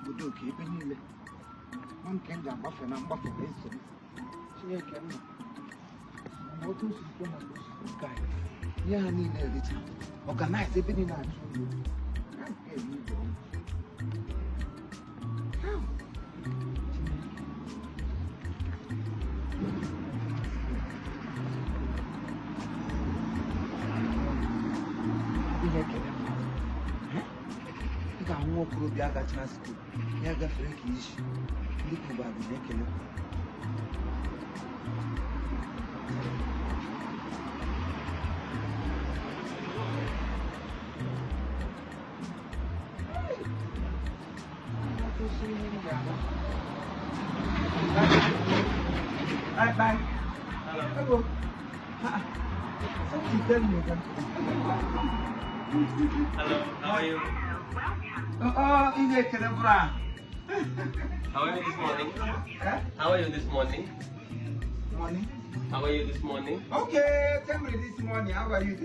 Obodo nke ebe niile nwa nke m ji agbafe na mgbafe na-eso m. Chineke nna, ma otu o siri kwe na mgbe o siri nke anyị, ihe ha niile ericha organize ebe niile achụ oyi. Ha nke eri ibe ọnụ. Chineke. Ihe ekele mmadụ. Ị ga-ahụ nwa okorobịa gachara school ya gafere ka isi ndị kụbadị na-ekele. Bye bye. Hello. Hello. Ah, something tell me again. Hello. How are you? Oh, ihe ekele bụrụ a. How are you this morning? Eh? How are you this morning? Money? How are you this morning? Okay, tell me this morning, how are you?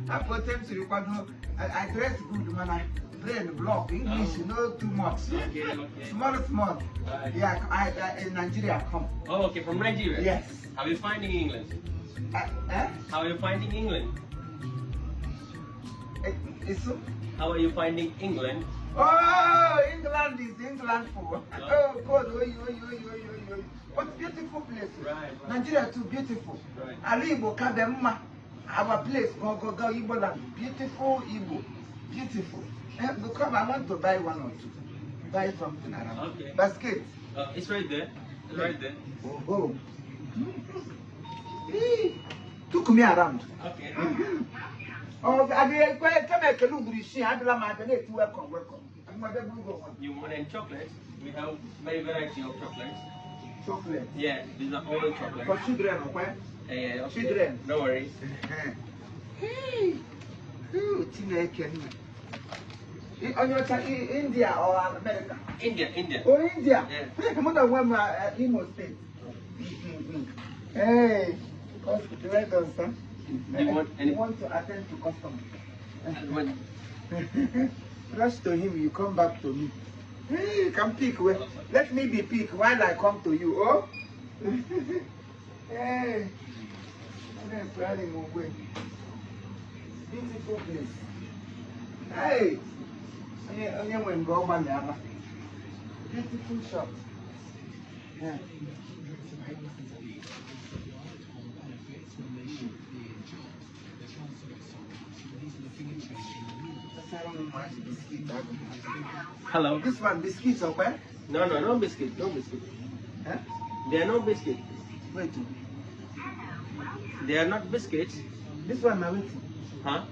After time to kwado, I dress good, man. I brain block, English, no too much. Okay. Small, small. Right. Yeah, I in Nigeria come. Oh, okay, from Nigeria. Yes. How are you finding England? Eh? How are you finding England? Eh, It's, How are you finding England? oh, England is England for. Oh, God, oh, oh, oh, oh, oh, oh. What beautiful place. Right. Nigeria too beautiful. Right. Ala Igbo ka dị mma. Our place, go, go, go, Igbo land. Beautiful Igbo. Beautiful. Eh, come, I want to buy one or two. Buy something around. Okay. Basket. It's right there. It's right there. Oh, oh. Ee, took me around. Okay. Oh, I mean, come here, Kelu Burishi. I don't welcome, welcome. I'm not able to go on. You want any chocolates? We have many variety of chocolates. Chocolate. Yeah, these are all chocolates. For children, okay? Yeah, okay. Children. No worries. Hey, oh, Chineke nna. Onye ọcha India or America? India, India. Oh, India. Yeah. Mụ na onwe m Imo State. Hey, well done, sir. You want any- You want to attend to customer. Want- Rush to him, you come back to me. Hey, come pick. Well, let me be pick while I come to you. Oh, hey, I'm planning away. Beautiful place. Hey, onye nwe nga ọ gbalịala. Beautiful shop. Yeah. Hello. This one biscuit, okay? No, no, no biscuit. No biscuit. Huh? They are no biscuit. Wait. They are not biscuits. This one now wait. Huh?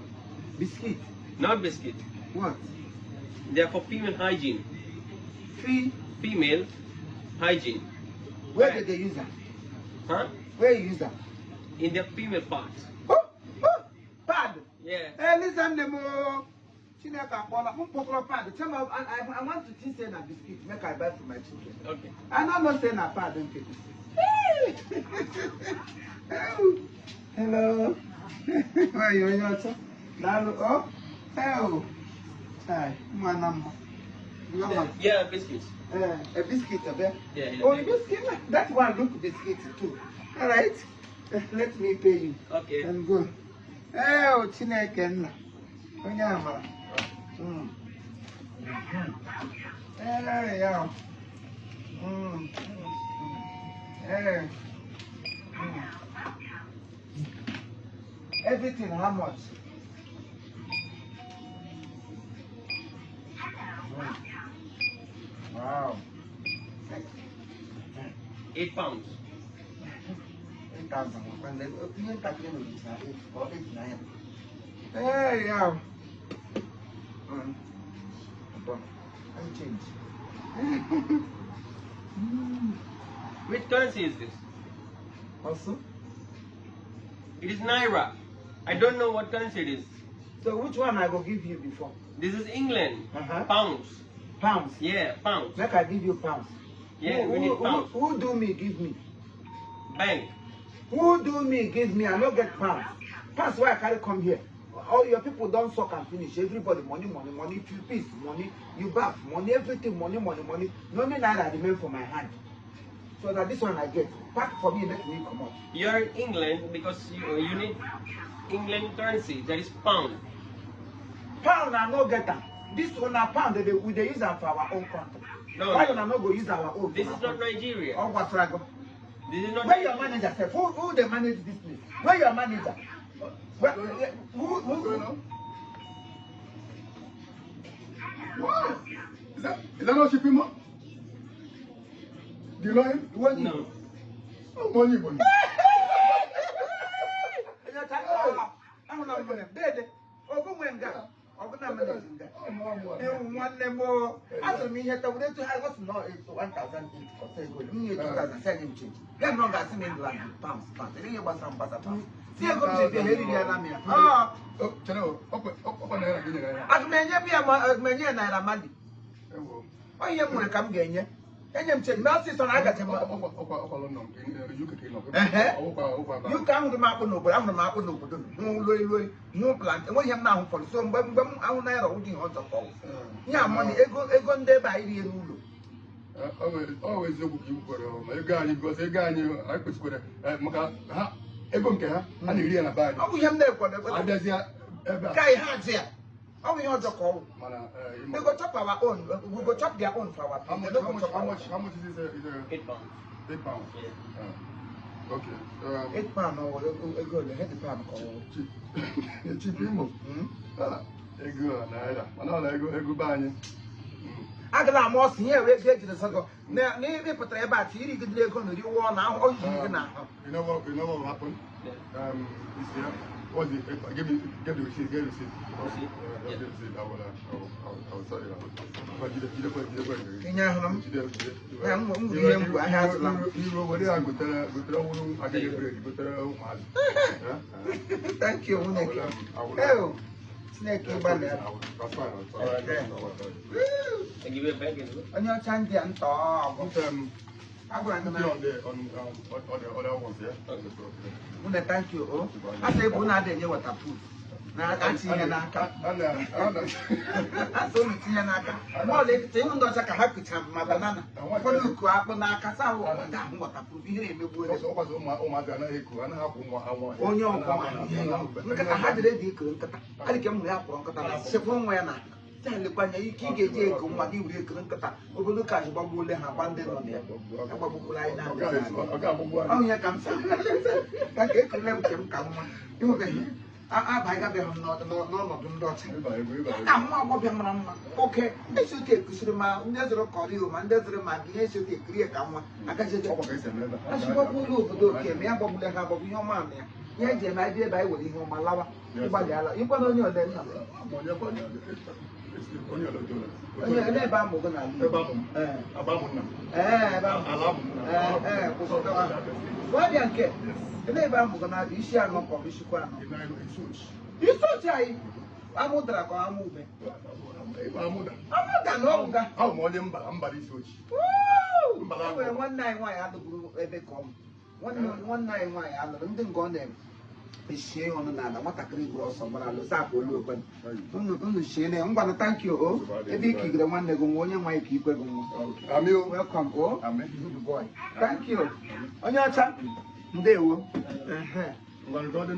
Biscuit. Not biscuit. What? They are for female hygiene. Female Female hygiene. Where did they use that? Huh? Where you use that? In their female parts. Oh, oh, pad. Yeah. Hey, listen, Nemo. Chineke akpọla m kpọkọrọ pad. Tell me, I want to think say na biscuit make I buy for my children. Okay. I no know say na pad nkịtị. Hello. Nwanyị onye ọcha. Daalụ. Oh. Hey. Hi. Mma na mma. Mama. Yeah, biscuits. A biscuit, abi? Yeah. Oh, biscuit. That one look biscuit too. All right. Let me pay you. Okay. And go. Hey, oh, Chineke nna. Onye amara. Hey, yeah. Hey. Everything, how much? Wow. £8. 8,000. Ihe ntakịrị nwere isi na 8 or 8 na ya. Hey, yeah. Let me change. Which currency is this? Also? It is Naira. I don't know what currency it is. So which one I go give you before? This is England. Uh-huh. Pounds. Pounds. Yeah, pounds. Make I give you pounds. Yeah, who, we need pounds. Who do me give me? Bank. Who do me give me? I no get pounds. Pounds why I carry come here. All your people don suck and finish. Everybody money, money, money. If you peace, money. You baff, money. Everything, money, money, money. No only naira remain for my hand. So na this one I get. Pack for me, make me comot. You're in England because you need England currency. That is pound. Pound I no get am. This one na pound dey we dey use am for our own country. No, Why no. una no go use our own? This for is our not country? Nigeria. Ọ gbasara gị. This is not. Where your manager sef? Who dey manage this place? Where your manager? Where, who, What's who, going on? What? Is that not shipping more? Do you know him? One No. Oh, money, money. Ahụla m nwere dede ọgụ nwe nga ọgụ na manage nga. Oh, no, no. Ewu nwanne m o, azụrụ m ihe tawere etu ha gosi na 1008 ọsọ ego m nye 2000 sị anyị m change ya na ọ ga-asị m England pounds, pounds ele ihe gbasara m gbasa pounds si ego m ji bịa ha eriri ya na m ya. Ọ, Oh, chere o, ọkwa naira gị nyere ya. Aga m enye m ya ma aga m enye ya naira mali. Ewo. Ọ ihe m nwere ka m ga-enye enye m change ma ọsịsọ na agacha m. Ọkwa London, UK ka ị nọ. Ehe. Ọkwa ebe a. UK ahụrụ m akpụ n'obodo, ahụrụ m akpụ n'obodo hụ loi loi, hụ plant, enweghị ihe m na-ahụ fọrọ. So mgbe m ahụ naira ụdị ihe ọzọ ka ọ wụ. Ihe amọni ego ego ndị ebe anyị rie n'ụlọ. Ọ bụ eziokwu ka i kwere ma ego anyị gosi ego anyị anyị kwesịkwara maka ha ego nke ha ha na-eri ya na be anyị. Ọ bụ ihe m na-ekwado. Abịazịa ebe a. Ka anyị ha ji ya, ọ bụ ihe ọjọọ ka ọ wụ. Mana We go chop our own, we go chop their own for our How people. much, They no how go much, chop how our much, how much is this? Is a 8 pounds. 8 pounds? Yeah. Okay. 8 pound ọ wụ ego ole? 8 pound ka ọ wụ? Chief Imo. Ah, ego a naira. Mana ọ na ego be anyị. Agala ama ọsọ ihe were ego ejiri zọgọ na na ịpụtara ebe a ka irigidere ego na riwụọ na ahụ o yiri gị n'ahụ. You know what will happen? Yeah. This year, what's the, give me, get the receipt, get the receipt. Receipt? Yeah, Yeah. get the receipt. I will sort it out. But jide, jide, jide, jide. Inye ahụrụ m. Jide, jide. Ya, m ihe m bụ ahịa azụla m. Iro were ya gotere wuru agịrị bread, gotere ụmụazị. Yeah? Thank you, nwunye gị. I will- Eo, Chineke gbalịa. That's fine. That's fine. Okay. I give you a bag as well. Onye ọcha ndị a ntọ ọgụ. Put Agwara gị put na it on the other ones, yeah? Okay. nwunye, thank you o. Asa ebu na ada enye waterproof na achị ihe n'aka. Asa unu tinye n'aka. Mgbe ọla ekute ịhụ ndị ọcha ka ha kucha ma banana. Ụfọdụ uku akpụ n'aka sa ahụ ọda ahụ waterproof ihe na-emegbu onye. Ọkwazị ụmụazị anaghị eku, anaghị akwụ nwa ha nwa. Onye ọgwụ nkịta ha jere dị ikiri nkịta adị ka m hụrụ ya kpọrọ nkịta na chekwuru nwa ya na ya lekwa anya ike ị ga-eji ego nwa gị were ekiri nkịta obodo ka ji gbagbuole ha gba ndị nọ na ya agbagbukwula anyị na-abịa. Ọ ga-agbagbu Ọ anyị. ihe ka m sị ka ka ekurule m nke m ka nwa ịhụbeghị abagabeghị m n'ọnọdụ ndị ọcha. Ịba ego, ịba ego. Na nwa agbọbịa mara mma oke esi otu ekusiri ma ndị zụrụ kọrị o ma ndị zụrụ ma gị ihe esi otu ekiri ya ka nwa agajede. Ọkwa ka esi eme ebe a. Achịkwakwuola obodo oke ma ya gbagbule ha agbagbu ihe ọma na ya ihe eji eme anyị ebe anyị were ihe ọma lawa ịgbalịala ịkwana onye ole nna m. Ma onye kwa onye ole otu ole. Onye ele ebe amụgo n'ala Igbo? Ebe amụ m. Ee. Aba amụ nna m. Ee, ebe amụ. Ala amụ nna m. Ee, ee, kwụsịtụ ahụ. Gwa nke ele ebe amụgo na-abịa isi anọ ka ọ bụ isikwa anọ? Ị na-ego isi ochi. Isi oche anyị amụ dara ka amụ ube. Ebe amụ da. Amụ da na ọgwụga. Ahụ m onye mbara mbara isi ochi. Mbara E nwere nwanne anyị nwaanyị alụburu ebe ka ọ bụ nwanne anyị nwaanyị alụrụ ndị nga ọ na-eshie ya ọnụ n'ala nwatakịrị gburu ọsọ gbara alụ zapụ olu okwe unu unu shie na ngwanụ. Thank you o ebe ikigere nwanne gị nwa onye nwa ike ikwe gị nwa. Amị o. Welcome o. Amị. Good boy, thank you. Onye ọcha, ndewo. Ehe. Ngwanụ ka ọ dị.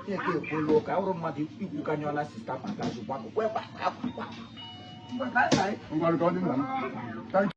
Chineke ekwuola ụka awụrụ mmadụ ikwu ka nyụọla sista pata ozugbo akwụkwọ ekwa akwa. Bye bye. Ngwanụ ka ọ dị nna m. Thank